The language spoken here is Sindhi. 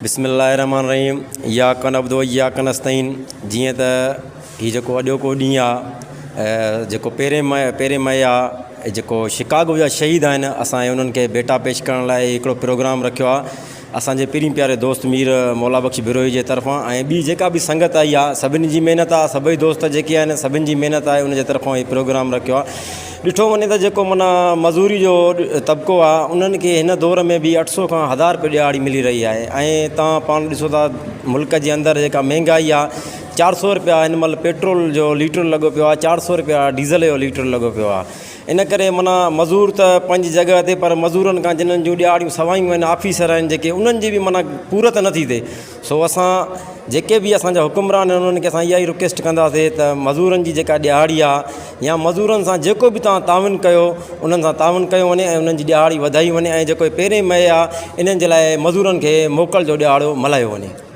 بسم الله الرحمن الرحيم اياڪ نعبد و اياڪ نستعين جيئن ته هي جيڪو اڄوڪو ڏينهن آ جيڪو پهرين مئي پهرين مئي آ جيڪو شڪاگو جا شهيد آهن اسان انهن کي ڀيٽا پيش ڪرڻ لاء هڪڙو پروگرام رکيو آ اسان جي پرين پياري دوست مير مولا بخش بروهي جي طرفان ۽ ٻي جيڪا به سنگت آئي آ سڀني جي محنت آ سڀئي دوست جيڪي آهن سڀني جي محنت آهي ان جي طرفان هي پروگرام رکيو آ ڏٺو وڃي ته جيڪو معنيٰ مزوري جو طبقو آهي انهن کي هن دور ۾ به اٺ سو کان هزار روپيو ڏهاڙي ملي رهي آهي ۽ توهان پاڻ ڏسو ٿا ملڪ جي اندر جيڪا مهنگائي آهي چار سو روپيا هن مهل پيٽرول جو ليٽر لڳو پيو آهي چار سو روپيا ڊيزل جو ليٽر لڳو پيو آهي ان ڪري معنيٰ مزور ته پنهنجي جڳهه تي پر مزورن کان جنن جون ڏهاڙيون سوايون آهن آفيسر آهن جيڪي انهن جي به معنيٰ پورت نٿي ٿئي سو اسان جيڪي به اسان جا حڪمران آهن انهن کي اسان اها ئي رڪويسٽ ڪنداسين ته مزورن جي جيڪا ڏهاڙي آهي يا مزورن سان جيڪو به توهان تعاون ڪيو انهن سان تعاون ڪيو وڃي ۽ انهن جي ڏهاڙي وڌائي وڃي ۽ جيڪو پهرين مئي آهي انهن جي لاء مزورن کي موڪل جو ڏهاڙو ملهايو وڃي.